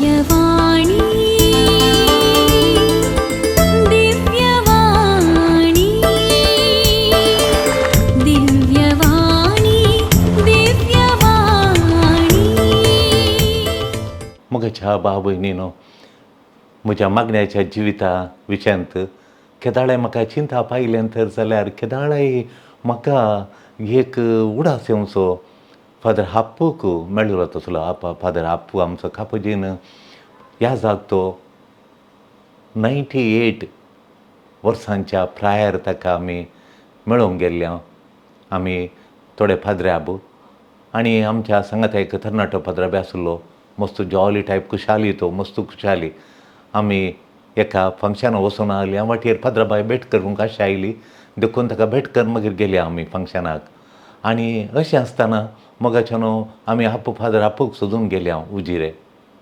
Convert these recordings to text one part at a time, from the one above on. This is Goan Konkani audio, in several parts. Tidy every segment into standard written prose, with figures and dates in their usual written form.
दिव्यवाणी, दिव्यवाणी, दिव्यवाणी, दिव्यवाणी. म्हज्या भाव भयणीनो, म्हज्या मागण्याच्या जिविता विशयांत केदाळे म्हाका चिंता आयलें तर जाल्यार केदाळाय म्हाका एक उडास येवचो फादर हाप्पूक मेळिल्लो तसलो. फादर हाप्पू आमचो कापुजीन ह्या जाग तो 98 वर्सांच्या प्रायर ताका आमी मेळोवंक गेल्ले. आमी थोडे पाद्र्याब आनी आमच्या सांगाता एक तरणाटो पाद्रा आशिल्लो, मस्त जॉली टायप, खुशाली तो, मस्त खुशाली. आमी एका फंक्शनाक वचून आयली, वाटेर पाद्राबाय भेट करूंक आशा आयली, देखून ताका भेट करून मागीर गेली आमी फंक्शनाक. आनी अशें आसतना मोगाच्यान आमी हाप्पू फादर हाप्पूक सोदून गेली हांव उजिरे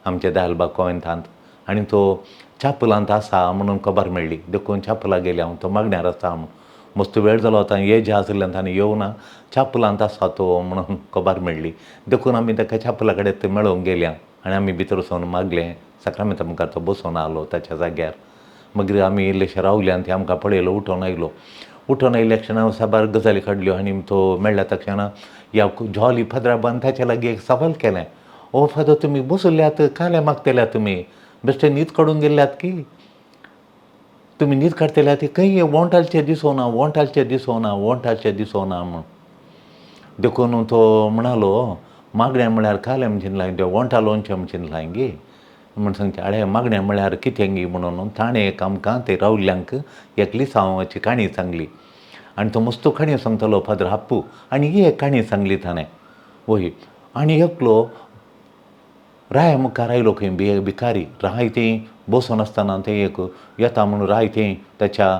आमच्या दालबाग कोवेंतांत, आनी तो चापलांत आसा म्हणून खबर मेळ्ळी, देखून चापला गेली हांव. तो मागण्यार आसा म्हणून मस्त वेळ जालो आतां, एज आशिल्ल्यान ताणें येवना, चापलांत आसा तो म्हणून खबर मेळ्ळी, देखून आमी ताका चापला कडेन मेळोवंक गेल्या. आनी आमी भितर वचून मागलें, साक्रामेंता मुखार तो बसोन आलो ताच्या जाग्यार. मागीर आमी इल्लेशे रावले आनी ते आमकां पळयलो, उठोवन आयलो. उठोवन आयल्या क्षणा साबार गजाली काडल्यो आनी तो मेळ्ळ्या तक्षणा ह्या जॉली फादराबान ताच्या लागीं एक सवाल केलें, ओ फादर तुमी बसल्यात काल्या मागतल्या, तुमी बेश्टे न्हीद काडून गेल्यात की तुमी न्हीद काडटल्यात ती खंय वोंटालचें दिसोना, वोंटालचें दिसोना, वोंटालचें दिसोना म्हूण. देखून तो म्हणालो मागणें म्हळ्यार कालें म्हण चिंतलां, तें वोंटा लोणचें म्हण चिंतलां गे म्हण सांगचें. आळे मागणें म्हळ्यार कितें गी म्हणून ताणें एक आमकां ते रावल्ल्यांक एक लिसांवाची काणी सांगली. आनी तो मस्त काणयो सांगतालो फादर हाप्पू, आनी ही एक काणी सांगली ताणें वय. आनी एकलो राया मुखार आयलो खंय भिकारी, राय थंय बसून आसतना थंय एक येता म्हणून राय थंय ताच्या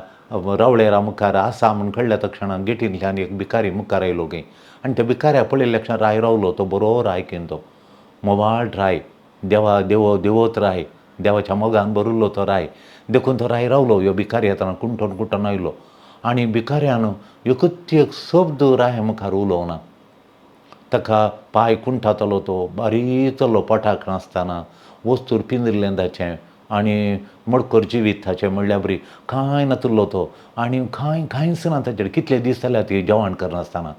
रावळेरा मुखार आसा म्हूण कळ्ळ्या तक्षणा गेटींतल्यान एक भिकारी मुखार आयलो खंय. आनी त्या भिकाऱ्याक पळयल्ल्या क्षण राय रावलो, तो बरो राय खंय, तो मोवाळ राय, देवा देवो देवोत राय, देवाच्या मोगान भरिल्लो तो राय, देखून तो राय रावलो. ह्यो भिकारी येतना कुंटोन कुंटोन आयलो आनी भिकाऱ्यान एकूच एक शब्द राया मुखार उलोवना. ताका पांय कुंटातालो, तो बारीक चल्लो पोटाक नासतना, वस्तूर पिंजरिल्लें ताचें आनी मडकर जिवीत ताचें म्हणल्यार बरी कांय नातिल्लो तो, आनी कांय कांयच ना ताचेर, कितले दीस जाल्यार ती जेवण करनासतना.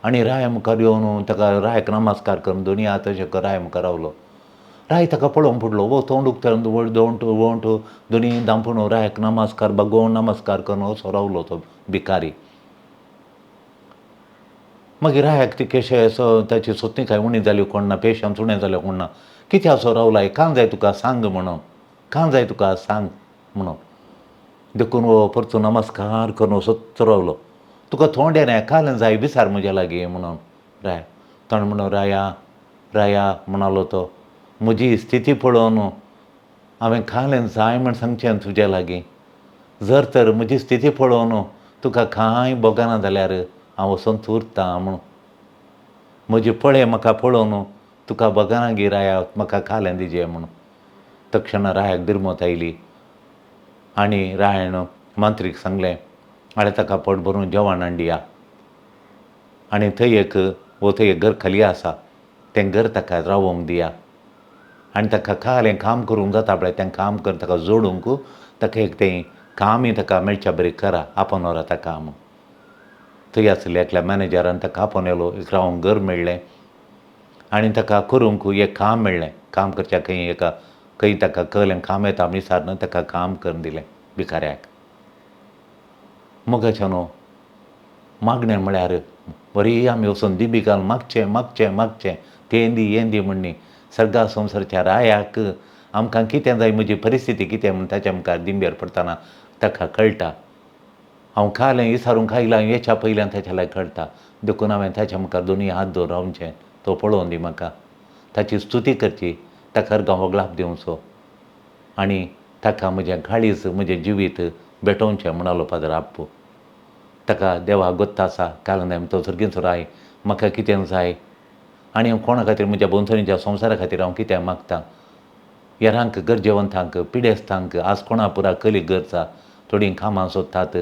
आनी राया मुखार येवन ताका रायाक नमस्कार करून दोनी हात अशें कर राया मुखार रावलो. राय ताका पळोवंक पडलो, वो तोंड उक्तें वोंट वोंट दोनी धांपून रायाक नमस्कार बागोवन नमस्कार करून असो रावलो तो भिकारी. मागीर रायाक ती केशे असो ताची सोतनी कांय उणी जाली कोण ना, पेशंस उणें जालें कोण ना, कितें असो रावलाय, कां जाय तुका सांग म्हणून, कां जाय तुका सांग म्हणून. देखून हो परतून नमस्कार करून सत्त रावलो. तुका तोंड येना कालें जाय विचार म्हज्या लागीं म्हणून राया. ताणें म्हणून राया राया म्हणालो तो, म्हजी स्थिती पळोवन हांवें कालें जाय म्हण सांगचें तुज्या लागीं, जर तर म्हजी स्थिती पळोवन तुका कांय भोगना जाल्यार हांव वचून उरतां म्हूण, म्हजी पळय म्हाका पळोवन तुका भोगना गी राया, म्हाका कालें दिजे म्हणून. तक्षणा रायाक दिरमत आयली आनी रायान मांत्रीक सांगलें, हाणें ताका पोट भरून जेवण हाडिया आनी थंय एक वो थंय एक घर खाली आसा तें घर ताका रावोंक दिया आनी ताका कालें काम करूंक जाता पळय तें काम करून ताका जोडूंक ताका एक तें कामय ताका मेळच्या बरी करा, आपोवन व्हरा ताका म्हूण. थंय आसले एकल्या मॅनेजरान ताका आपोवन येलो, एक रावंक घर मेळ्ळें आनी ताका करूंक एक काम मेळ्ळें, काम करच्या खंय एका खंय ताका कळ्ळें काम येता विचारून ताका काम करून दिलें भिकाऱ्याक. मोगाच्या न्हू मागणें म्हळ्यार बरी आमी वचून दिबी घालून मागचें मागचें मागचें, तें दी हें दी म्हणणी सर्गा संवसारच्या रायाक आमकां कितें जाय, म्हजी परिस्थिती कितें म्हूण ताच्या मुखार दिंबेर पडटना ताका कळटा. हांव खालें विचारूंक आयलां हेच्या पयल्यान ताच्या लागीं कळटा, देखून हांवें ताच्या मुखार दोनूय हात दवर रावचें, तो पळोवन दी म्हाका, ताची स्तुती करची, ताका अर्गां होगळाप दिवचो आनी ताका म्हजें काळीज म्हजें जिवीत भेटोवचें म्हणालो फादर आप्पू. ताका देवा गोत्त आसा, कारण तो सर्गीचो राय, म्हाका कितें जाय आनी कोणा खातीर म्हज्या भोंवतणीच्या संवसारा खातीर हांव कितें मागतां, हेरांक गरजेवंतांक पिडेस्तांक आज कोणा पुरा कली गरज आसा, थोडीं कामां सोदतात,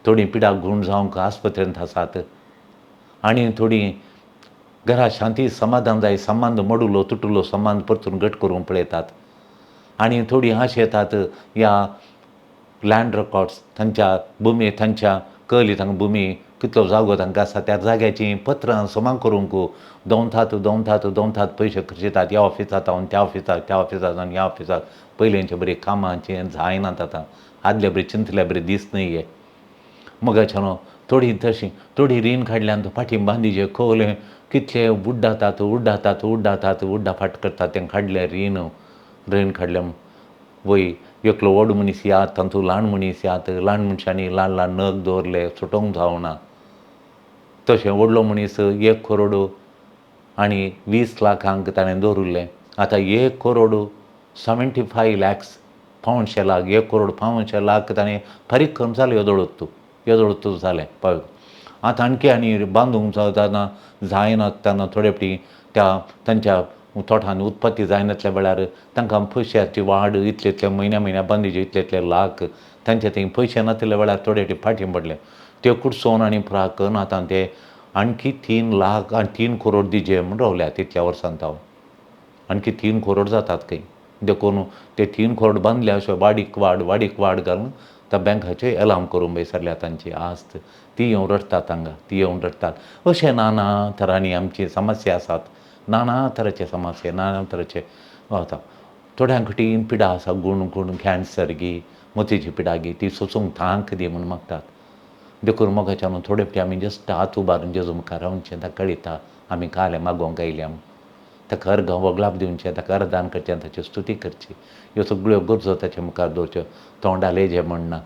थोडीं पिडाक गूण जावंक आस्पत्रेंत आसात आनी थोडीं घरा शांती समाधान जाय, संबंद मोडुलो तुटुलो संबंद परतून घट करूंक पळयतात. आनी थोडीं आश येतात ह्या लँड रेकॉर्ड्स तांच्या भुमी, तांच्या कली तांकां भुमी कितलो जागो तांकां आसा त्या जाग्याचीं पत्रां समा करूंक दोवतात दोवतात दोवतात, पयशे खर्चितात ह्या ऑफिसांत हांव त्या ऑफिसाक, त्या ऑफिसांत आनी ह्या ऑफिसाक. पयलींचे बरी कामाचें जायनात आतां, आदले बरी चिंतले बरी दीस न्हय हे. मोगाच्यानो थोडीं तशीं थोडीं रीण काडल्यान फाटीं बांदिजे खोवले कितले उड्डातात उड्डातात उड्डातात उड्डा फाट करतात तें काडलें रीण, रीण काडलें. वय एकलो व्हड मनीस याद, तातूंत ल्हान मनीस याद, ल्हान मनशांनी ल्हान ल्हान नग दवरले सुटोवंक जावना. तशें व्हडलो मनीस 1 करोड आनी 20 लाखांक ताणें दवरिल्लें. आतां 1 करोड 75 लॅक्स 1.75 लाख, 1 करोड 1.75 लाख ताणें फारीक करून जालें येदोळूच, येदोळूच जालें पळय. आतां आणकी आनी बांदूंक जातना जायनासतना थोडे फावटी त्या तांच्या तोटान उत्पत्ती जायनासल्या वेळार तांकां पयशाची वाड इतले इतले म्हयन्या म्हयन्या बांदिजे इतले इतले लाख तांचे थंय पयशे नासले वेळार थोडे फावटी फाटीं पडले ते कुडसोन आनी प्राक आतां ते आणकी 3 लाख आनी 3 करोड दिजे म्हूण रावल्यात इतल्या वर्सान हांव आणकी 3 करोड जातात खंय. देखून ते 3 करोड बांदले अशे वाडीक वाड वाडीक वाड घालून त्या बँकाचे एलाम करूंक बेसरल्या तांची आस्त ती येवन रडटात हांगा, ती येवन रडटात. अशें नाना तरांनी आमची समस्या आसात, नाना तरांचे समस्या, नाना तरांचे आतां थोड्यांक कठीण पिडा आसा, गुण गुण कॅन्सर गी मोतीची पिडा गी ती सोसूंक तांक दी म्हूण मागतात. देखून मोगाच्यान थोडे फावटी आमी जस्ट हात उबारून जेजू मुखार रावचें, ताका कळयता आमी कालें मागोवंक आयल्या म्हूण, ताका अर्गां वगलाप दिवचें, ताका अर्दान करचें, ताची स्तुती करची, ह्यो सगळ्यो गरजो ताचे मुखार दवरच्यो. तोंडाले जें म्हणना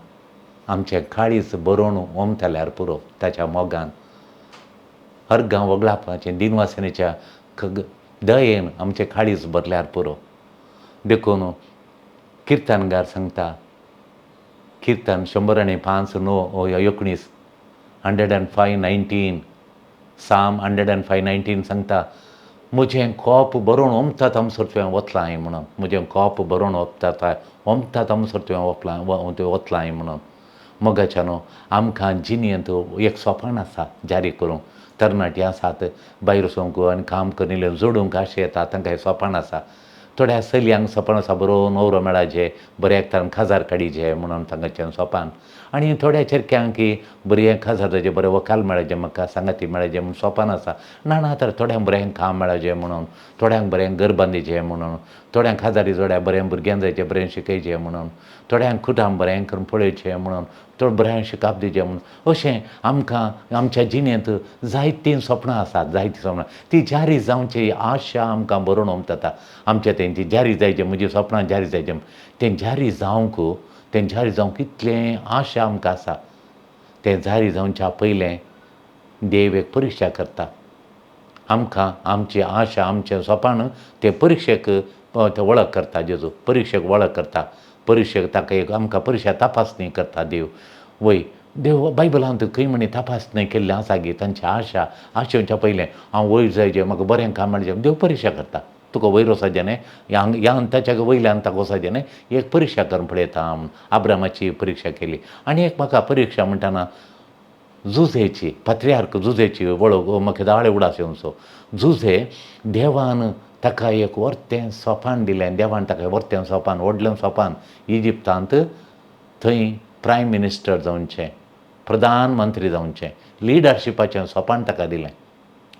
आमचें काळीज बरोवन ओमतल्यार पुरो ताच्या मोगान अर्गां वगलापाचें दिनवासनेच्या दयेन आमचें काळीज भरल्यार पुरो. देखून किर्तनगार सांगता, किर्तन 105 9 19, 105:19, साम 105:19 सांगता, म्हजें कोप बरोवन ओमता तमसर तुवें वतलां म्हणून, म्हजें कोप बरोवन ओमता ओमता तमसर तुवें वतलां वतलां म्हणून. मोगाच्यानो आमकां जिणेंत एक सोपान आसा जारी करूंक. तरणाटीं आसात भायर वचूंक आनी काम करून जोडूंक आशें येता, तांकां हें सोपान आसा. थोड्या चलयांक सपन आसा बरो न्हवरो मेळाचे, बऱ्या एकतान काजार काडीचे म्हणून तांकां सोपान. आनी थोड्या चेरक्यांक की बरें काजार जावचें, बरें वकाल मेळचें, म्हाका सांगाती मेळचें म्हूण सोपान आसा. ना ना तर थोड्यांक बरें काम मेळचें म्हणून, थोड्यांक बरें घर बांदिचें म्हणून, थोड्यांक काजारी जोड्या बरें भुरग्यांक जायचें, बरें शिकयचें म्हणून, थोड्यांक कुटाम बरें करून पळयचें म्हणून, थोडें बरें शिकाप दिवचें म्हणून. अशें आमकां आमच्या जिणेंत जायतीं सपनां आसात, जायतीं सपनां ती जारी जावची आशा आमकां बरोवन ओमता. आमच्या तेंची जारी जायचें, म्हजी सपनां जारी जायचें, तें जारी जावंक, तें जारी जावंक इतलें आशा आमकां आसा. तें जारी जावच्या पयलें देव एक परिक्षा करता आमकां, आमची आशा आमचें सपन ते परिक्षेक ते वळख करता. जेजू परिक्षेक वळख करता, परिक्षेक ताका एक आमकां परिक्षा तपासणी करता देव. वय देव बायबलांत खंय म्हणी तपासणी केल्लें आसा गी तांची आशा आशेवच्या पयलें हांव वयर जायचें, म्हाका बरें काम मेळचें, देव परिक्षा करता. तुका वयर वचपाचें न्हय, ह्या अंताच्या वयल्या अंताक वचपाचें न्हय, एक परिक्षा करून पळयता म्हूण आब्रामाची परिक्षा केली. आनी एक म्हाका परिक्षा म्हणटना जुझेची, पात्रियार्क जुझेची वळख म्हाका दाळे उडास येवचो. जुझे देवान ताका एक वर्तें सोपान दिलें, देवान ताका वर्तें सोपान, व्हडलें सोपान इजिप्तांत थंय प्रायम मिनिस्टर जावचें, प्रधानमंत्री जावचें, लिडरशिपाचें सोपान ताका दिलें,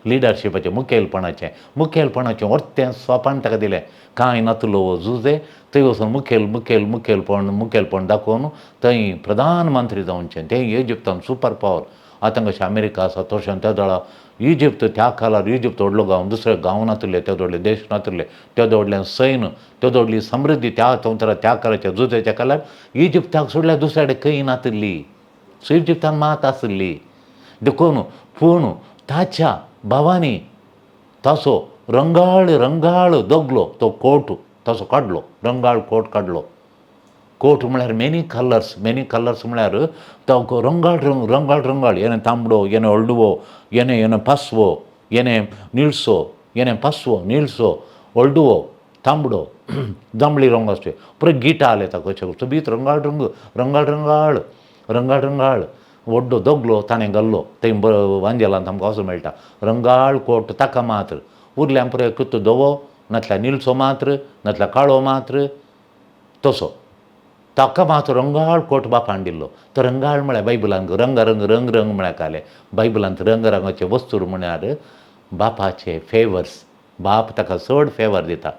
लिडरशिपाचें मुखेलपणाचें, मुखेलपणाचें वर्तें सोपान ताका दिलें. कांय नातलो हो जुझे थंय वचून मुखेल मुखेल मुखेलपण मुखेलपण दाखोवन थंय प्रधानमंत्री जावचें. तें इजिप्तान सुपर पावर. आतां कशें अमेरिका आसा तशें त्या दळा इजिप्त त्या काळार इजिप्त व्हडलो गांव, दुसरे गांव नातिल्ले, त्या व्हडले देश नातिल्ले, त्या व्हडलें सैन्य, त्या व्हडली समृद्धी त्या संवसारात त्या काळाच्या जुझ्याच्या काळार इजिप्ताक सोडल्यार दुसऱ्या कडेन खंय नातिल्ली. सो इजिप्तान मात आशिल्ली. देखून पूण ताच्या भावांनी ताचो रंगाळ रंगाळ दगलो तो कोट ताचो काडलो, रंगाळ कोट काडलो. कोट म्हळ्यार मेनी कलर्स, मेनी कलर्स म्हळ्यार तो रंगाळ रंग, रंगाळ रंगाळ, येणे तांबडो, येणे हळडुवो, येणे येणे पासवो, येणे निळसो, येणे पासवो निळसो हळडुवो तांबडो जांबळी रंग आसतोय. परत गिटां आले ताका अशें सोबीत रंगाळ रंग, रंगाळ रंगाळ, रंगाळ रंगाळ. व्हडलो दगलो ताणें घाल्लो थंय वांजेलांत आमकां वचूंक मेळटा. रंगाळ कोट ताका मात्र, उरल्यान पुरो एकूच धवो नातल्यार निळसो मात्र नातल्यार काळो मात्र तसो. ताका मात रंगाळ कोट बापान दिल्लो. तो रंगाळ म्हळ्यार बायबलांत रंगारंग रंग रंग म्हळ्यार काले बायबलांत रंगरंगाचे वस्तूर म्हळ्यार बापाचे फेवर्स. बाप ताका चड फेवर दिता.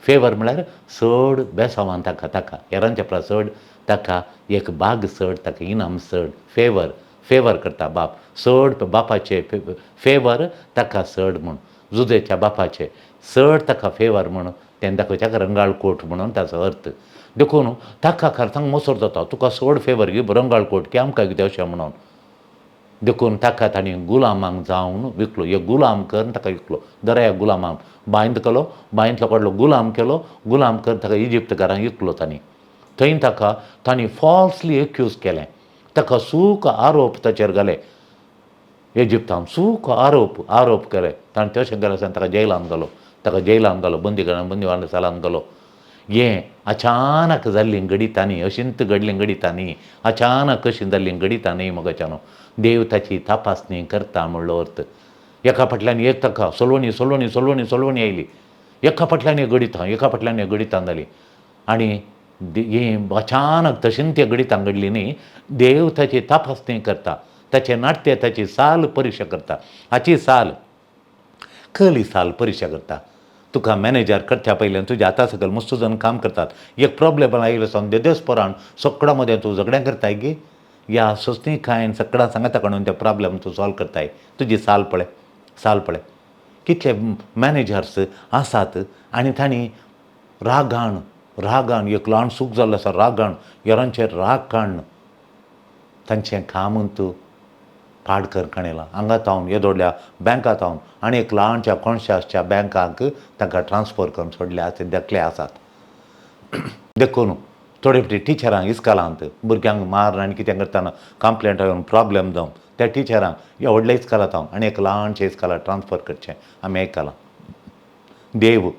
फेवर म्हळ्यार चड बेसांवान ताका ताका हेरांच्या परस चड ताका एक बाग चड, ताका इनाम चड, फेवर फेवर करता बाप चड. बापाचे फेवर ताका चड म्हूण जुजेच्या बापाचे चड ताका फेवर म्हूण तें दाखोवच्याक रंगाळ कोट म्हणून ताचो अर्थ. देखून ताका खरचांक मोसर जाता, तुका चड फेवर गी रंगाळ कोट की आमकां कितें अशें म्हणून. देखून ताका तांणी गुलामांक जावन विकलो. एक गुलाम करून ताका विकलो. दर्या गुलामांक बांयंत केलो, बांयंतलो काडलो गुलाम केलो, गुलाम करून ताका इजिप्तकारांक विकलो तांणी. थंय ताका तांणी फॉल्सली एक्यूज केलें. ताका चूक आरोप ताचेर घाले. इजिप्तान चूक आरोप आरोप केले ताणें. तशें केलें आसतना ताका जेलान घालो, ताका जेलान घालो, बंदीखाना बंदीवान सालान घालो. हें अचानक जाल्लीं घडितांनी, अशींच घडलीं घडितांनी, अचानक अशीं जाल्लीं घडितां न्ही मोगाच्यानो. देव ताची तपासणी करता म्हणलो अर्थ. एका फाटल्यान एक ताका सोलवणी सोलवणी सोलवणी सोलवणी आयली. एका फाटल्यान एक घडितां, एका फाटल्यान एक घडितां जालीं. आनी हें अचानक तशींच ती घडितां घडलीं न्ही. देव ताची तपासणी करता, ताचें नाट्य ताची साल परिक्षा करता. हाची साल कली साल परिक्षा करता. तुका मॅनेजर करच्या पयलीं तुज्या हाता सकयल मस्त जण काम करतात. एक प्रॉब्लेम आयलो सावन देदेसपोरान सगळ्यां मदें तूं झगडें करताय गी, या सोंसणीकायेन सगळ्यां सांगाता काडून ते प्रॉब्लेम तूं सॉल्व करताय. तुजी साल पळय, साल पळय. कितले मॅनेजर्स आसात आनी तांणी रागान रागान एक ल्हान चूक जाल्लो आसा, रागान हेरांचेर राग काडून तांचें काम तूं पाड कर काणयलां. हांगा तावन येदोडल्या बँका तावन आनी एक ल्हानच्या कोणशाच्या बँकांक तांकां ट्रान्सफर करून सोडल्या अशे धाकले आसात. देखून थोडे फावटी टिचरांक इस्कोलांत भुरग्यांक मार आनी कितें करतना कंप्लेंट येवन प्रॉब्लेम जावन त्या टिचरांक ह्या व्हडल्या इस्कोलांत हांव आनी एक ल्हानशें इस्कोलाक ट्रान्सफर करचें आमी आयकलां. देव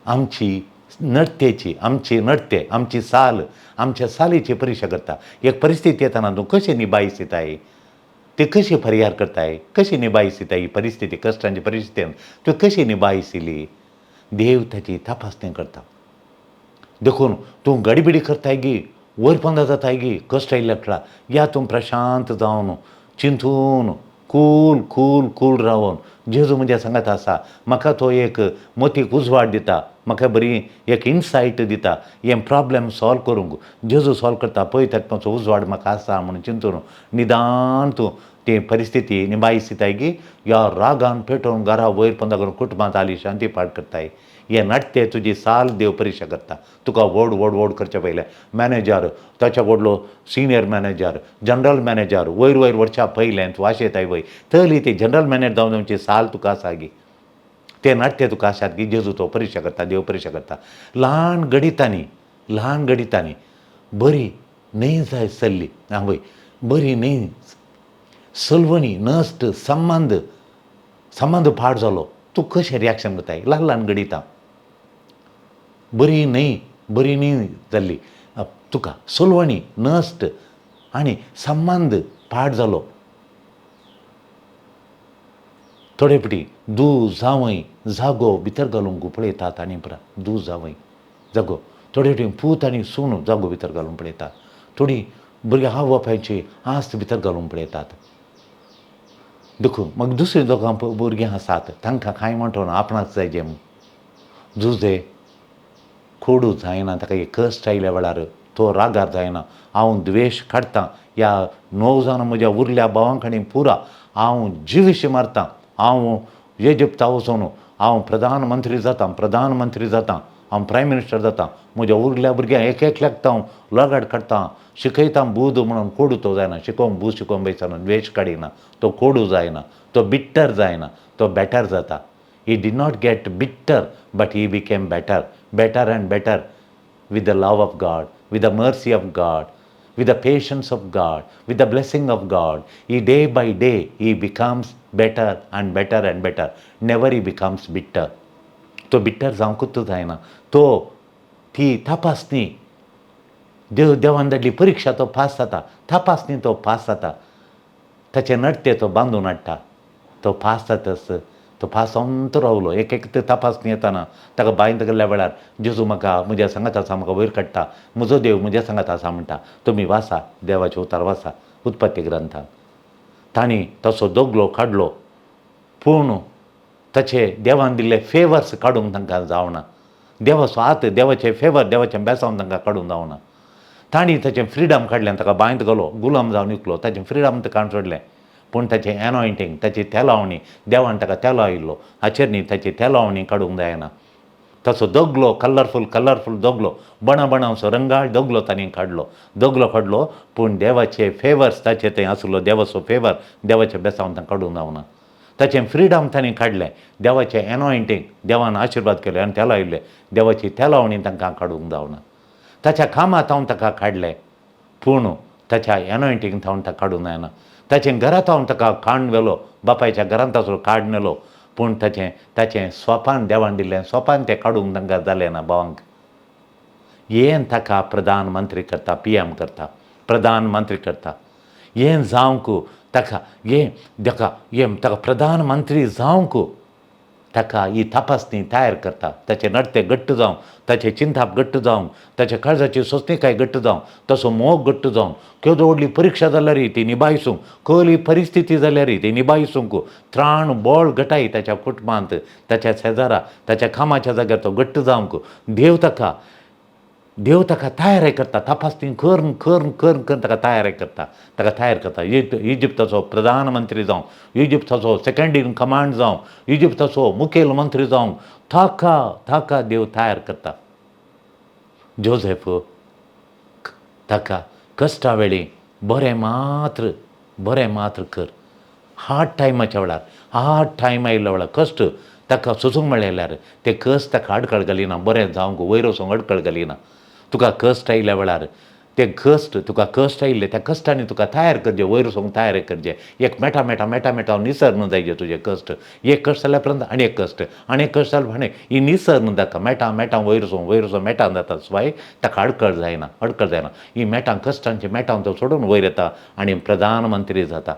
आमची नडतेची, आमची नडते, आमची साल, आमच्या सालीची परिक्षा करता. एक परिस्थिती येताना तूं कशें निभायसिताय, ती कशी परिहार करताय, कशी निभायसिताय ही परिस्थिती, कश्टांची परिस्थिती तूं कशी निभायसिली, देव ताची तपासणी करता. देखून तूं गडबिडी करताय गी, वयर पोंदा जाताय गी कश्ट आयिल्ल्या खेळा, या तूं प्रशांत जावन चिंतून कूल कूल कूल रावन जेजू म्हज्या सांगात आसा. म्हाका तो एक मतीक उजवाड दिता, म्हाका बरी एक इनसायट दिता, हें प्रॉब्लेम सॉल्व करूंक जेजू सॉल्व करता पळय, ताका मातसो उजवाड म्हाका आसा म्हणून चिंतून निदान तूं ती परिस्थिती निभायसिताय गी, ह्या रागान पेटोवन घरा वयर पोंदा करून कुटुंबांत आली शांती पाड करताय. हें नाट्य तुजी साल देव परिक्षा करता. तुका व्हड व्हड व्हड करचे पयलें मॅनेजर, ताच्या व्हडलो सिनियर मॅनेजर, जनरल मॅनेजर, वयर वयर वचच्या पयलें तूं आशेताय वय तली ती जनरल मॅनेजर जावन तुमची साल तुका आसा गी, तें नाट्य तुका आसात की जेजू तो परिक्षा करता, देव परिक्षा करता. ल्हान घडितांनी, ल्हान घडितांनी बरी न्हय जाय चल्ली आवय बरी न्हय सलवणी नश्ट संबंद संबंद पाड जालो, तूं कशें रिएक्शन करताय. ल्हान ल्हान घडितां बरी न्हय, बरी न्हय जाल्ली तुका सलवणी नश्ट आनी संबंद पाड जालो. थोडे फावटी दू जावंय जागो भितर घालूंक पळयतात आनी परात दू जावंय जागो, थोडे फावटी पूत आनी सून जागो भितर घालूंक पळयतात, थोडीं भुरग्यां आवय बापायची आस्त भितर घालूंक पळयतात. देखून मागीर दुसरीं दोगां भुरगीं आसात तांकां कांय म्हणटना आपणाक जाय जें जुजे कोडू जायना, ताका एक कश्ट आयल्या वेळार तो रागार जायना. हांव द्वेश काडटां ह्या णव जाणां म्हज्या उरल्या भावां कडेन पुरा, हांव जिविशी मारतां, हांव इजिप्ता वचून हांव प्रधानमंत्री जातां, प्रधानमंत्री जातां, हांव प्रायम मिनिस्टर जातां, म्हज्या उरल्या भुरग्यांक एक एकल्याक हांव लगाड काडटां, शिकयतां बूद म्हणून कोडू तो जायना. शिकोवंक बूद शिकोवंक बैसना, द्वेश काडिना, तो कोडू जायना, तो बिट्टर जायना, तो बेटर जाता. He did not get bitter, but he became better, better and better with the love of God, with the mercy of God, with the patience of God, with the blessing of God. He day by day he becomes better and better and better. Never he becomes bitter. तो बिट्टर जावंकूच जायना. तो ती तपासणी देव देवान धाडली परिक्षा तो पास जाता, तपासणी तो पास जाता, ताचे नडते तो बांदून हाडटा, तो पास जाताच तो पास जावन तो रावलो. एक एक ते तपासणी येताना ताका बांयंत गेल्ल्या वेळार जेजू म्हाका म्हज्या सांगात आसा, म्हाका वयर काडटा, म्हजो देव म्हज्या सांगात आसा म्हणटा. तुमी वाचा देवाचे उतार, वाचा उत्पत्ती ग्रंथान. तांणी तसो दगलो काडलो, पूण ताचे देवान दिल्ले फेवर्स काडूंक तांकां जावना. देवाचो हात, देवाचे फेवर, देवाचें बेसांव तांकां काडूंक जावना. तांणी ताचें फ्रिडम काडलें, ताका बांयंत घालो, गुलाम जावन विकलो, ताचें फ्रिडम ताका काडून सोडलें. पूण ताचें एनॉयंटींग, ताची तेलावणी, देवान ताका तेलो आयिल्लो हाचेर न्ही, ताची तेलावणी काडूंक जायना. तसो दगलो कलरफूल कलरफूल दगलो, बणा बणासो रंगाळ दगलो तांणी काडलो, दगलो काडलो, पूण देवाचे फेवर्स ताचे थंय आसलो, देवाचो फेवर, देवाचें बेसांव तांकां काडूंक जावना. ताचें फ्रिडम तांणी काडलें, देवाचें एनॉयंटींग, देवान आशिर्वाद केले आनी तेल आयिल्लें, देवाची तेलावणी तांकां काडूंक जावना. ताच्या कामां थावन ताका काडलें, पूण ताच्या एनॉयंटींग थावन ताका काडूंक जायना. ताचें घरा थावन ताका काडून व्हेलो, बापायच्या घरांत आसलो काडून व्हेलो, पूण ताचें ताचें स्वपान देवान दिल्लें स्वपान तें काडूंक तांकां जालें ना भावांक. हें ताका प्रधानमंत्री करता, पी एम करता, प्रधानमंत्री करता. हें जावंक ताका, हें ताका, हें ताका प्रधानमंत्री जावंक ताका ही तपासणी तयार करता. ताचें नडतें घट्ट जावं, ताचें चिंताप घट्ट जावं, ताच्या काळजाची सोंसणीकाय घट्ट जावं, तसो मोग घट्ट जावं. केदो व्हडली परिक्षा जाल्यार ती निभायसूंक, कहली परिस्थिती जाल्यार ती निभायसूंक त्राण बळ घटाय ताच्या कुटुंबांत, ताच्या शेजारा, ताच्या कामाच्या जाग्यार तो घट्ट जावंक देव ताका, देव ताका तयार करता. तपासणी करून करून करून करून ताका तयार करता, ताका तयार करता. इजिप्ताचो प्रधानमंत्री जावं, इजिप्ताचो सेकंड इन कमांड जावं, इजिप्ताचो मुखेल मंत्री जावं, ताका ताका देव तयार करता. जोसेफ ताका कश्टा वेळी बरें मात्र, बरें मात्र कर. हार्ड टायमाच्या वेळार, हार्ड टायम आयिल्ल्या वेळार, कश्ट ताका सोसूंक मेळ्ळ्यार ते कश्ट ताका आडखळ घालिना, बरें जावंक वयर वचूंक अडखळ घालिना. तुका कश्ट आयिल्ल्या वेळार ते कश्ट, तुका कश्ट आयिल्ले त्या कश्टांनी तुका तयार करचे, वयर वचूंक तयार करचे. एक मेटा मेटा मेटा मेटा निसर जायचे तुजे कश्ट. एक कश्ट जाल्या उपरांत आनी एक कश्ट, आनी एक कश्ट जाल्या आनी ही निसर ताका मेटा मेटा वयर वचूंक, वयर वचूंक मेटान जाता स्वाय, ताका अडखळ जायना, अडखळ जायना. ही मेटां कश्टांची मेटां तो सोडून वयर येता आनी प्रधानमंत्री जाता.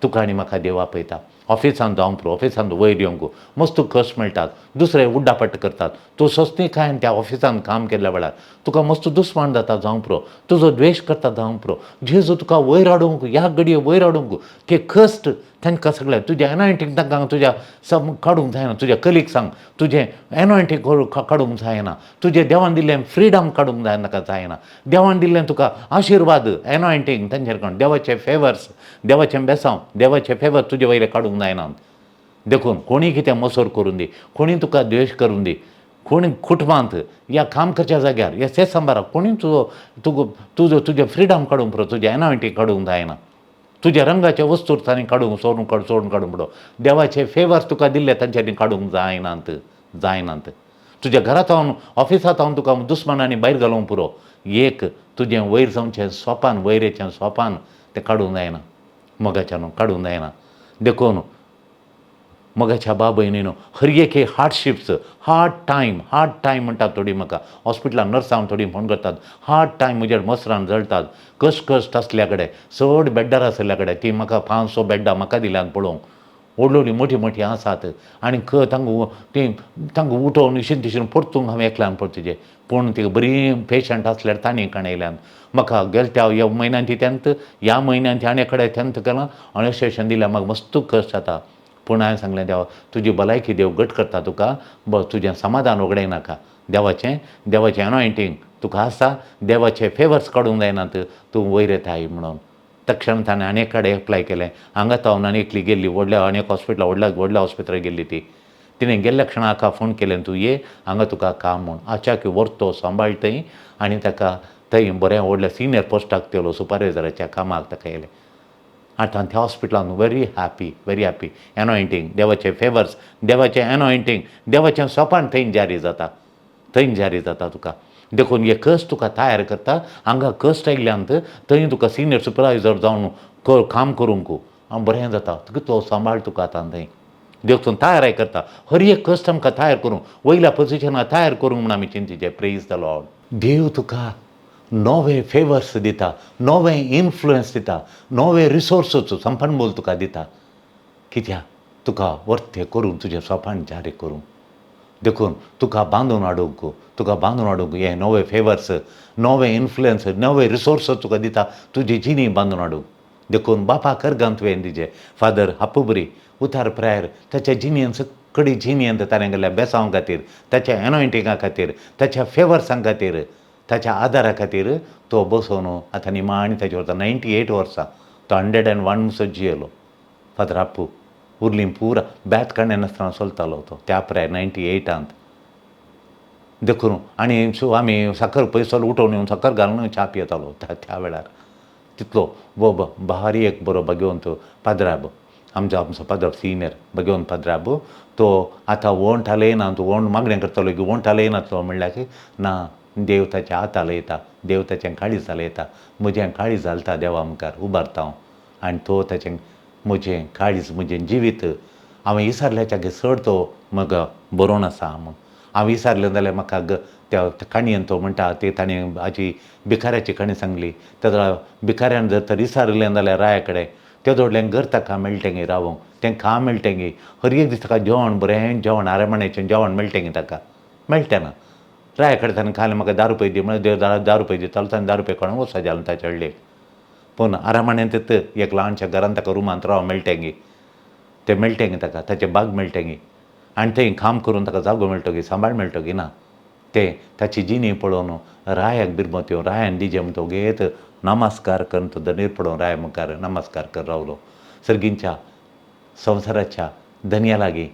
तुका आनी म्हाका देव आपयता. ऑफिसान जावंक पुरो, ऑफिसान वयर येवंक मस्त कश्ट मेळटात, दुसरे उड्डापट करतात, तूं सोंसणीकायेन त्या ऑफिसान काम केल्ल्या वेळार तुका मस्त दुस्मान जाता जावंक पुरो, तुजो द्वेश करता जावंक पुरो. जेजू तुका वयर हाडूंक, ह्या घडये वयर हाडूंक ते कश्ट तांकां सगळें तुजें एनॉयंटींग तांकां तुज्या सम काडूंक जायना. तुज्या कलिग्सांक तुजें एनॉयंटींग काडूंक जायना, तुजें देवान दिल्लें फ्रिडम काडूंक जायना, जायना. देवान दिल्लें तुका आशिर्वाद, एनॉयंटींग तांचेर काडून, देवाचे फेवर्स, देवाचें बेसांव, देवाचे फेवर तुजे वयले काडूंक जायना. देखून कोणी कितें मसोर करून दी, कोणी तुका द्वेश करून दी, कोणी कुटुंबांत या काम करच्या जाग्यार या ते सांबाराक कोणी तुजो तुका तुजो तुजें फ्रिडम काडूंक पुरो, तुजें एनॉयंटींग काडूंक जायना. तुज्या रंगाचे वस्तू तांणी काडूंक सोडून काड सोडून काडूंक पडो. देवाचे फेवर्स तुका दिल्ले तांच्यांनी काडूंक जायनात, जायनात. तुज्या घरांत हांव, ऑफिसांत हांव तुका दुस्मानांनी भायर घालूंक पुरो, एक तुजें वयर जावचें सोपान, वयरेचें सोपान तें काडूंक जायना मोगाच्यान, काडूंक जायना. देखून मोगाच्या बाबयनीनो, हर एक hardships, hard time, hard time म्हणटात थोडीं म्हाका हॉस्पिटलान नर्सां थोडीं फोन करतात. हार्ड टायम म्हजेर मसरान जळटात, कश्ट कश्ट आसल्या कडेन, चड बेड्डार आसल्या कडेन ती म्हाका 5-6 बेड्डां म्हाका दिल्यात पळोवंक, व्हडलीं व्हडलीं मोटीं मोटीं आसात आनी तांकां तीं तांकां उठोवन इशीन तिशीन परतूंक हांवें एकल्यान परतुचें. पूण ती बरीं पेशंट आसल्यार तांणी काणयल्यान म्हाका गेले त्या ह्या म्हयन्यान ती तेंत, ह्या म्हयन्यान ती आनी कडेन तेंत केलां आनी अशें अशें दिल्यार म्हाका मस्त कश्ट जाता. पूण हांवें सांगलें, देवा तुजी भलायकी देव घट करता तुका, तुजें समाधान वगडायनाका. देवाचें देवाचें एनॉयंटींग तुका आसा, देवाचे फेवर्स काडूंक जायनात, तूं वयर येताय म्हणून. तक्षण ताणें आनी एक कडेन एप्लाय केलें. हांगा तावन आनी एकली गेल्ली व्हडल्या आनी एक हॉस्पिटलां, व्हडल्या व्हडल्या हॉस्पिटलां गेल्ली ती. तिणें गेल्ल्या क्षणा हाका फोन केलें, तूं ये हांगा तुका काम म्हूण. आचाकी व्हरतो सांबाळ थंय आनी ताका थंय बरें व्हडल्या सिनियर पोस्टाक तेलो, सुपरवायजराच्या कामाक ताका येयलें. आतां त्या हॉस्पिटलान very happy, very happy. Anointing, देवाचे फेवर्स, देवाचें एनॉयंटींग, देवाचें सोपान थंय जारी जाता, थंय जारी जाता तुका. देखून हे कश्ट तुका तयार करता. हांगा कश्ट आयिल्ल्यान थंय तुका सिनियर सुपरवायजर जावन काम करूंक बरें जाता. तुका तो सांबाळ तुका आतां थंय देखून तयार करता. हर एक कश्ट आमकां तयार करूंक, वयल्या पोजिशनार तयार करूंक म्हूण आमी चिंतिचें. Praise the Lord. देव तुका नवे फेवर्स दिता, नवे इन्फ्लुयन्स दिता, नवे रिसोर्सस संपनमूल तुका दिता. कित्याक? तुका वर्ते करूंक, तुजें सोपान जारी करूंक. देखून तुका बांदून हाडूंक, तुका बांदून हाडूंक हे नवे फेवर्स, नवे इन्फ्लुयन्स, नवे रिसोर्सस तुका दिता, तुजी जिणी बांदून हाडूंक. देखून बापा करगांत तुवें दिजे फादर हापुबरी उतार प्रायर ताच्या जिणेन सगळी जिणेंत ताणें गेल्ल्या बेसांव खातीर, ताच्या एनॉयंटिंगा खातीर, ताच्या फेवर्सां खातीर, ताच्या आदारा खातीर तो बसोवन आतां निमाणी ताचे वर्सां 98 वर्सां, तो 101 सो जियेलो फादर आप्पू. उरली पुरा बेत काडणे नासतना चलतालो तो त्या प्राय 98. देखून आनी सो आमी साकर पयसो उठोवन येवन साकर घालून च्या पियेतालो त्या वेळार. तितलो भारी एक बरो भगवंत पाद्राब, आमचो आमचो पाद्राब सिनियर भगवंत पाद्राब. तो आतां वोंठ हालयना, तो वोंठ मागणें करतालो की वोंठ हालयना तो म्हणल्यार ना, देव ताच्या हात हालयता, देव ताचें काळीज हालयता. म्हजें काळीज हालता देवा मुखार उबारता हांव, आनी तो ताचें म्हजें काळीज, म्हजें जिवीत हांवें विसरल्याच्या चड तो म्हाका बरोवन आसा म्हूण. हांवें विसरलें जाल्यार म्हाका त्या काणयेन तो म्हणटा ती ताणें हाजी भिकाऱ्याची काणी सांगली. तेदळा भिकाऱ्यान जर तर विसरलें जाल्यार राया कडेन ते जोडलें घर ताका मेळटें रावोंक, तें खा मेळटें, हर एक दीस ताका जेवण, बरें जेवण, आरामाण्याचें जेवण मेळटें ताका, मेळटें ना. राया कडेन ताणें खालें, म्हाका 10 रुपये दी म्हळ्यार 10 रुपये दितालो, ताणें 10 रुपये कोणाक वचपाचें जालें ताच्या हळ्ळेक. पूण आरामाण्यांत एक ल्हानशा घरान ताका रुमांत राव मेळटें, तें मेळटें ताका, ताचें बाग मेळटें, आनी थंय काम करून ताका जागो मेळटगी, सांबाळ मेळटगी ना. तें ताची जिणी पळोवन रायाक बिरमत येवन रायान दिजे म्हण तो घेत नमस्कार करून तो दनीर पडोवन राया मुखार नमस्कार कर रावलो. सर्गींच्या संवसाराच्या धनया लागीं,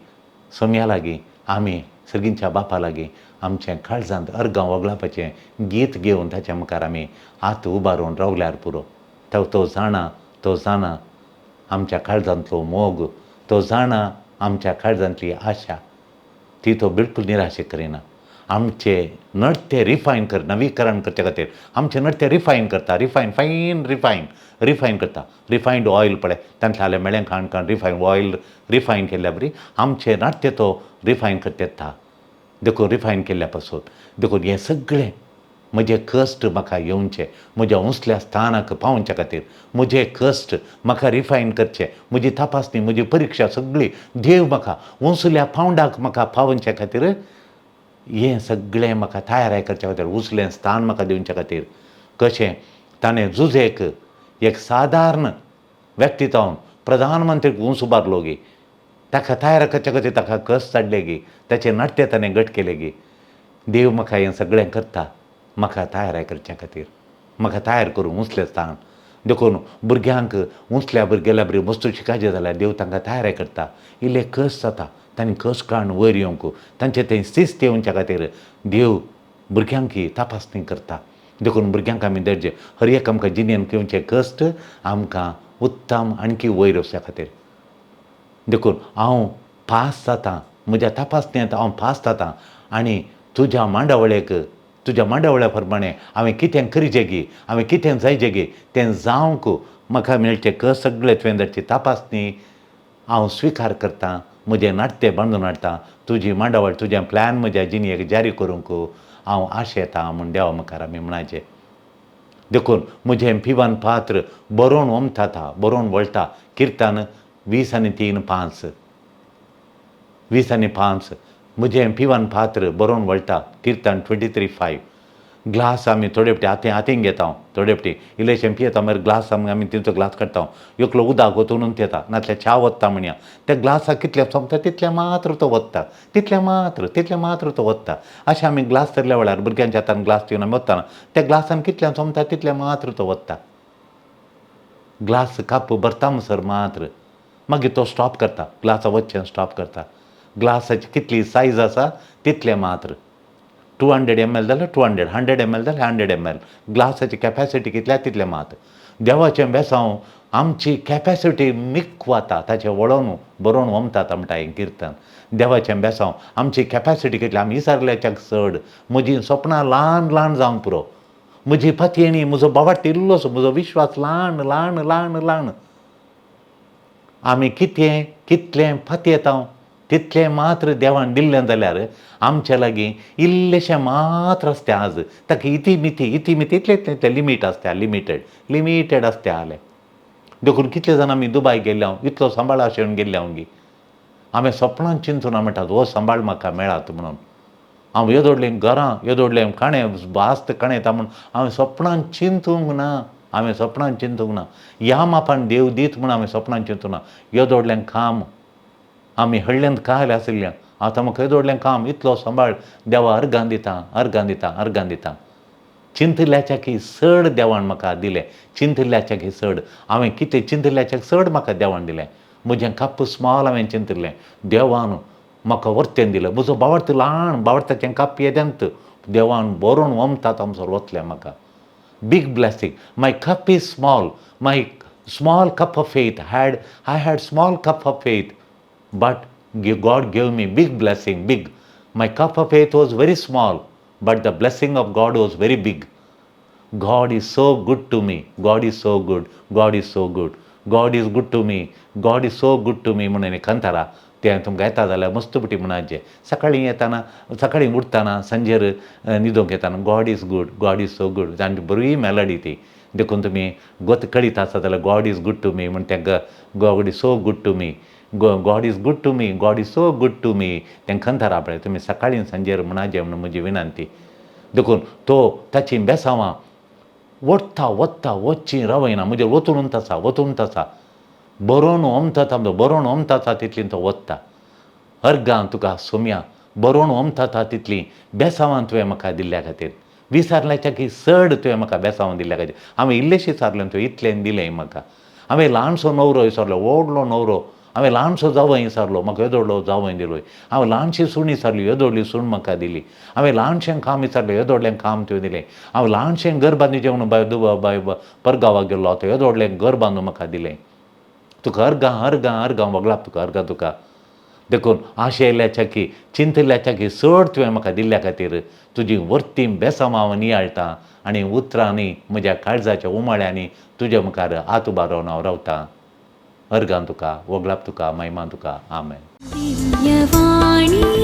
सोम्या लागीं, आमी सर्गींच्या बापा लागीं आमचें काळजांत अर्गां वगळापाचें गीत घेवन ताच्या मुखार आमी हात उबारून रावल्यार पुरो. तो जाणा, तो जाणा आमच्या काळजांतलो मोग, तो जाणा आमच्या काळजांतली आशा, ती तो बिलकूल निराशे करिना. आमचे नृत्य रिफायन कर, नवीकरण करचे खातीर आमचें नृत्य रिफायन करता, रिफायन फायन रिफायन रिफायन करता. रिफायंड ऑयल पळय तांतलें आलें मेळें खाण खाण रिफायन ऑयल रिफायन केल्ल्या बरी आमचें नाट्य तो रिफायन करता येता. देखून रिफायन केल्ल्या पासून देखून हें सगळें म्हजें कश्ट म्हाका येवचें, म्हज्या उंचल्या स्थानाक पावोवच्या खातीर म्हजें कश्ट म्हाका रिफायन करचें, म्हजी तपासणी, म्हजी परिक्षा सगळी देव म्हाका उंचल्या पावंडाक म्हाका पावोवच्या खातीर हें सगळें म्हाका तयार करच्या खातीर, उंचलें स्थान म्हाका दिवच्या खातीर. कशें ताणें जुझेक एक सादारण व्यक्ती जावन प्रधानमंत्रीक उंच उबारलो गी, ताका तयार करच्या खातीर ताका कश्ट हाडले गी, ताचें नाट्य ताणें घट केलें गी. देव म्हाका हें सगळें करता म्हाका तयार करच्या खातीर, म्हाका तयार करूं उंचलें स्थान. देखून भुरग्यांक उंचल्या गेल्या बरी वस्तू शिकायचें जाल्यार देव तांकां तयार करता. इल्ले कश्ट जाता, तांणी कश्ट काडून वयर येवंक, तांचें तें शिस्त येवच्या खातीर देव भुरग्यांक तपासणी करता. देखून भुरग्यांक आमी दर्जे हर एक आमकां जिणेन घेवचें कश्ट आमकां उत्तम आणकी वयर वचच्या खातीर. देखून हांव पास जाता, म्हज्या तपासणेंत हांव पास जाता आनी तुज्या मांडावळेक, तुज्या मांडावळ्या प्रमाणें हांवें कितें करचें गी, हांवें कितें जायचें गी तें जावंक म्हाका मेळचें कश्ट सगळें तुवें धाडची तपासणी हांव स्विकार करतां, म्हजें नाट्य बांदून हाडटा, तुजी मांडावळ, तुजें प्लॅन म्हज्या जिणेक जारी करूंक हांव आशेतां म्हूण देवा मुखार आमी म्हणाचें. देखून म्हजें पिवन पात्र बरोवन ओमता, बरोवन वळटा. किर्तन 20:3-5, 20:5 म्हजें पिवन पात्र बरोवन वळटा. किर्तन 23:5. ग्लास आमी थोडे फावटी हातीं हातीन घेता, थोडे फावटी इल्लेशें पियेता, मागीर ग्लास आमी तेंचो ग्लास काडटा, एकलो उदक ओतून येता, नातल्यार च्या वत्ता म्हणया. त्या ग्लासाक कितलें सोंपता तितलें मात्र तो वत्ता, तितलें मात्र, तितलें मात्र तो वत्ता. अशें आमी ग्लास धरल्या वेळार भुरग्यांच्या हातान ग्लास दिवन आमी वत्ताना त्या ग्लासान कितलें सोंपता तितलें मात्र तो वत्ता. ग्लास कप भरता म्हणसर मात्र मागीर तो स्टॉप करता, ग्लासा वचचें स्टॉप करता. ग्लासाची कितली सायज आसा तितलें मात्र, 200 ml जाल्यार 200, 100 ml जाल्यार 100 ml, ग्लासाची कॅपेसिटी कितल्या तितलें मात. देवाचें बेसांव आमची कॅपेसिटी मिकवाता, ताचें वळोवन बरोवन वमतात म्हणटा हें किर्तन. देवाचें बेसांव आमची कॅपेसिटी कितली, आमी विसरल्याच्याक चड. म्हजीं सपनां ल्हान ल्हान जावंक पुरो, म्हजी पतयेणी, म्हजो बावाट इल्लोसो, म्हजो विश्वास ल्हान ल्हान ल्हान ल्हान. आमी कितें कितलें पतयेता तितलें मात्र देवान दिल्लें जाल्यार आमच्या लागीं इल्लेशें मात्र आसता आज. ताका इती मिती इती मिती इतलें इतलें इतलें लिमीट आसता, लिमिटेड लिमिटेड आसता आलें. देखून कितले जाण आमी दुबाय गेल्ले हांव इतलो सांबाळ अशें येवन गेल्ले हांव गी हांवें सपनान चिंतून म्हणटात हो सांबाळ म्हाका मेळात म्हणून. हांव येदोडलें घरां येदोडलें काणें बास्त काणें येता म्हूण हांवें सपनान चिंतूंक ना, हांवें सपनान चिंतूंक ना. ह्या मापान देव दीत म्हूण हांवें सपनान चिंतूंक ना. येदोडलें काम आमी हळ्ळ्यांत कायल आशिल्लें, आतां म्हाका येदोडलें काम इतलो सांबाळ देवा अर्गां दिता अर्गां दिता अर्गां दिता. चिंतल्याच्या की चड देवान म्हाका दिलें, चिंतल्याच्या की चड हांवें कितें चिंतल्याच्या चड म्हाका देवान दिलें. म्हजें कप स्मॉल हांवें चिंतिल्लें, देवान म्हाका वर्तेन दिलें. म्हजो बावडत ल्हान बावडताचें कप येदेंत देवान बरोवन वमता तामसर वतलें म्हाका. Big blessing. My cup is small, my small cup of faith had I had small cup of faith, but God gave me big blessing, big. My cup of faith was very small, but the blessing of God was very big. God is so good to me. God is so good. God is so good. God is good to me. God is so good to me म्हणून कांतारा तें तुमकां येता जाल्यार मस्त पुटी म्हणाचें. सकाळीं येताना, सकाळीं उठताना, सांजेर न्हिदोंक येताना God is good, God is so good. आनी बरी मेलडी ती. देखून तुमी गोत कळीत आसा जाल्यार God is good to me म्हण तें God is so good to me, God is good to me, God is so good to me तें कांतारा पळय तुमी सकाळीं सांजेर म्हणाचें म्हणून म्हजी विनंती. देखून तो ताचीं बेसांवां वता वता वच्ची रावयना, म्हजेर वतून आसा वतून आसा बरोवन ओमता बरोवन ओमता तितली तो वता. अर्गां तुका सोम्या बरोवन ओमता तितली बेसांवां तुवें म्हाका दिल्ल्या खातीर, विसारल्याच्या की चड तुवें म्हाका बेसांवां दिल्ल्या खातीर. हांवें इल्लेशें विचारलें तुवें इतलें दिलें म्हाका. हांवें ल्हानसो न्हवरो विचारलो, व्हडलो न्हवरो. हांवें ल्हानसो जावंय विचारलो, म्हाका येदोडलो जावंय दिलो. हांवें ल्हानशी सून विचारली, येदोडली सून म्हाका दिली. हांवें ल्हानशें काम विचारलें, येदोडलें काम तुवें दिलें. हांव ल्हानशें घर बांदिचें म्हणून बाय दुबा बाय परगांवाक गेल्लो, आतां येदोडलें घर बांदून म्हाका दिलें. तुका अर्गां अर्गां अर्गां वगलाप तुका अर्गां तुका. देखून आशेल्याच्या की चिंतल्याच्या की चड तुवें म्हाका दिल्ल्या खातीर तुजी वर्ती बेसांवां हांव नियाळटा आनी उतरांनी म्हज्या काळजाच्या उमाळ्यांनी तुज्या मुखार हात उबारून हांव रावतां. अर्गां तुका, वगलाप तुका, महिमा तुका. आमेन. दिव्यवाणी.